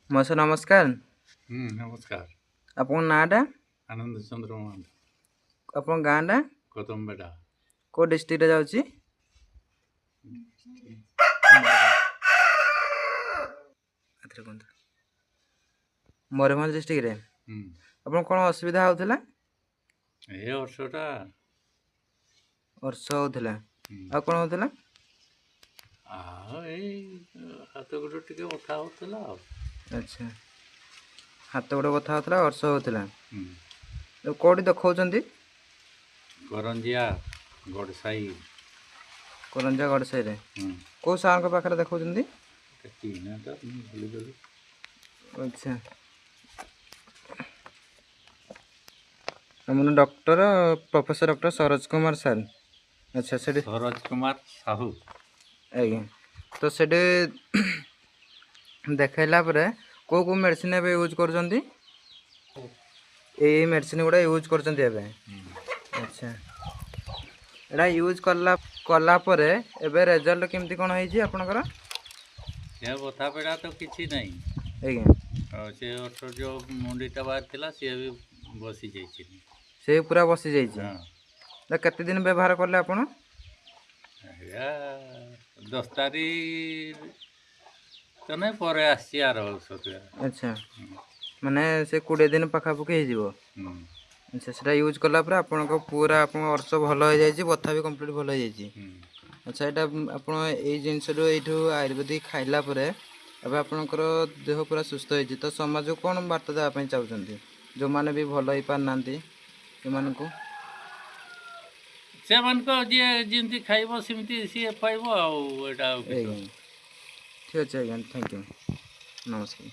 ମଉସା ନମସ୍କାର। ନମସ୍କାର। ଆପଣଙ୍କ ନାଁଟା? ଆନନ୍ଦ ଚନ୍ଦ୍ର ମହାନ୍ତ। ଆପଣଙ୍କ ଗାଁଟା? କଦମବେଡ଼ା। କେଉଁ ଡିଷ୍ଟ୍ରିକ୍ଟରେ ଯାଉଛି? ଏଥିରେ କୁହନ୍ତୁ। ମୟୂରଭଞ୍ଜ ଡିଷ୍ଟ୍ରିକ୍ଟରେ। ଆପଣ କ'ଣ ଅସୁବିଧା ହେଉଥିଲା? ଏ ବର୍ଷଟା। ଅର୍ଶ ହେଉଥିଲା। ଆଉ କ'ଣ ହେଉଥିଲା? ଆଉ ଏଇ ହାତ ଗୋଡ଼ ଟିକେ ବଥା ହେଉଥିଲା ଆଉ। ଆଚ୍ଛା, ହାତ ଗୋଡ଼ ବଥା ହେଉଥିଲା, ଅର୍ଶ ହେଉଥିଲା। କେଉଁଠି ଦେଖାଉଛନ୍ତି? କରଞ୍ଜିଆ ଗଡ଼ସାହି। କରଞ୍ଜା ଗଡ଼ସାହିରେ। କେଉଁ ସାର୍ଙ୍କ ପାଖରେ ଦେଖାଉଛନ୍ତି? ଚିହ୍ନାଟା ମୁଁ ଭୁଲିଗଲି। ଆଚ୍ଛା, ଆମର doctor professor doctor Saroj Kumar sir. ଆଚ୍ଛା, ସେଠି ସରୋଜ କୁମାର ସାହୁ। ଆଜ୍ଞା, ତ ସେଠି ଦେଖାଇଲା ପରେ କେଉଁ କେଉଁ ମେଡ଼ିସିନ୍ ଏବେ ୟୁଜ୍ କରୁଛନ୍ତି? ଏଇ ମେଡ଼ିସିନ୍ ଗୁଡ଼ା ୟୁଜ୍ କରୁଛନ୍ତି ଏବେ? ଆଚ୍ଛା, ଏଇଟା ୟୁଜ୍ କଲା ପରେ ଏବେ ରେଜଲ୍ଟ କେମିତି କ'ଣ ହେଇଛି ଆପଣଙ୍କର? ସେ ବଥା ପୀଡ଼ା ତ କିଛି ନାହିଁ। ଆଜ୍ଞା। ଆଉ ସେ ଅଠର ଯେଉଁ ମୁଣ୍ଡିଟା ବାହାରିଥିଲା, ସିଏ ବି ବସିଯାଇଛି। ସେ ପୁରା ବସିଯାଇଛି? ହଁ। ଏଇଟା କେତେ ଦିନ ବ୍ୟବହାର କଲେ ଆପଣ? ଏଇଟା 10 ତାରିଖ ତ ନାଇଁ, ପରେ ଆସିଛି ଆର ଔଷଧ। ଆଚ୍ଛା, ମାନେ ସେ 20 ଦିନ ପାଖାପାଖି ହେଇଯିବ। ଆଚ୍ଛା, ସେଟା ୟୁଜ୍ କଲା ପରେ ଆପଣଙ୍କ ପୁରା ଆପଣଙ୍କ ଅର୍ଶ ଭଲ ହେଇଯାଇଛି, ବଥା ବି କମ୍ପ୍ଲିଟ୍ ଭଲ ହେଇଯାଇଛି। ଆଚ୍ଛା, ଏଇଟା ଆପଣ ଏଇ ଜିନିଷରୁ ଏଇଠୁ ଆୟୁର୍ବେଦିକ ଖାଇଲା ପରେ ଏବେ ଆପଣଙ୍କର ଦେହ ପୁରା ସୁସ୍ଥ ହେଇଛି, ତ ସମାଜକୁ କ'ଣ ବାର୍ତ୍ତା ଦେବା ପାଇଁ ଚାହୁଁଛନ୍ତି, ଯେଉଁମାନେ ବି ଭଲ ହେଇପାରୁନାହାନ୍ତି ସେମାନଙ୍କୁ? ସେମାନଙ୍କ ଯିଏ ଯେମିତି ଖାଇବ ସେମିତି ସିଏ ପାଇବ ଆଉ ଏଇଟା ଆଉ କିଛି। ଆଜ୍ଞା, ଠିକ୍ ଅଛି ଆଜ୍ଞା, thank you, ନମସ୍କାର।